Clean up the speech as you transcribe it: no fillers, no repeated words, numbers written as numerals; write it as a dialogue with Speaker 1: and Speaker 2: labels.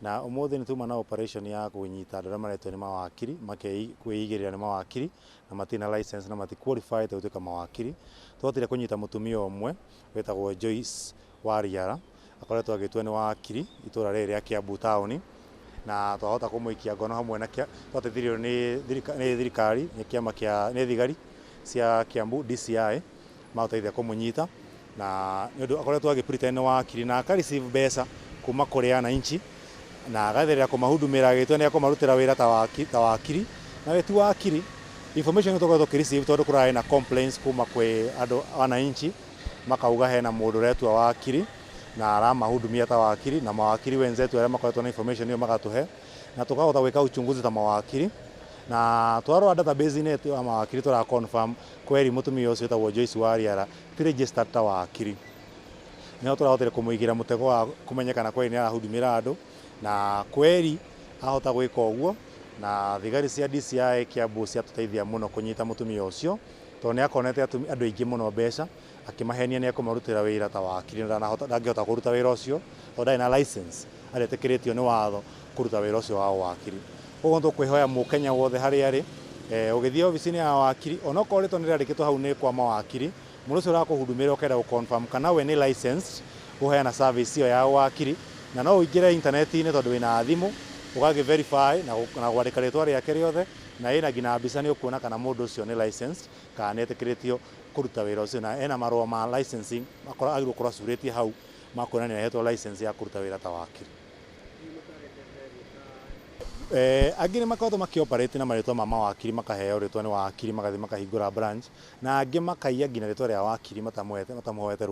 Speaker 1: Na ũmũthĩ nĩ tuma na operation ya kũnyita andũ arĩa maretwo nĩ mawakiri, kwĩigĩrĩra nĩ mawakiri na matirĩ na license na mati qualified gũtuĩka mawakiri. Twahotire kũnyita mũtumia ũmwe wĩtagwo Joyce Wariara, akoretwo agĩtua nĩ wakiri itũra rĩrĩ rĩa Kiambu taũni, na twahota kũmũikia ngono hamwe na twateithirio nĩ thirikari, nĩ kĩama kĩa, nĩ thigari cia Kiambu DCI magũteithia kũmũnyita, na nĩ ũndũ akoretwo agĩ pretend nĩ wakiri na aka receive mbeca kuma kũrĩ ananchi na agatherera kũmahudumĩra agĩtua nĩ ekũmarutĩra wĩra ta wakiri, na we ti wakiri. Information ĩyo tũkoretwo tũkĩ receive tondũ kũrarĩ na complaints kuma kwĩ andũ wananchi, makauga hena mũndũ ũretua wakiri na aramahudumia ta wakiri, na mawakiri wenzetu arĩa makoretwo na information ĩyo magatũhe na tũkahota gwĩka uchunguzi ta mawakiri, na twarora database-inĩ ya mawakiri tũra confirm kweri mũtumia ũcio wĩtagwo Joyce Wariara ti registered ta wakiri. Nĩho tũrahotire kũmũigĩra mũtego wa kũmenya kana kweri nĩ arahudumĩra andũ, na kweri ahota gwĩka ũguo, na thigari cia DCI Kiambu ciatũteithia mũno kũnyita mũtumia ũcio, tondũ nĩ akonete andũ aingĩ mũno mbeca akĩmahenia nĩ ekũmarutĩra wĩra ta wakiri, na ndangĩhota kũruta wĩra ũcio tondũ ndarĩ na license aretĩkĩrĩtio nĩ watho kũruta wĩra ũcio wa wakiri. Koguo tũkwĩhoya mũkenya wothe harĩa arĩ, ũgĩthiĩ obici-inĩ ya wakiri, onokorwo rĩtwa nĩ rĩandĩkĩtwo hau nĩ kwa mawakiri, mũndũ ũcio ũrakũhudumĩra ũkenda gũ confirm kana we nĩ licensed kũheana service ĩyo ya wakiri, na no ũingĩre intaneti-inĩ tondũ wĩna thimũ ũgagĩ verify na gwandĩka rĩtwa rĩake rĩothe na ĩna nginya mbica, nĩ ũkuona kana mũndũ ũcio nĩ licensed kana nĩ etĩkĩrĩtio kũruta wĩra ũcio, na ena marũa ma licensing akorwo agĩrĩirwo gũkorwo acurĩtie hau ma kuonania nĩ ahetwo license ya kũruta wĩra ta wakiri. Angĩ nĩ makoretwo makĩ operate na marĩtwa ma mawakiri, makaheo rĩtwa nĩ wakiri, magathiĩ makahingũra branch, na angĩ makaiya nginya rĩtwa rĩa wakiri matamuoete.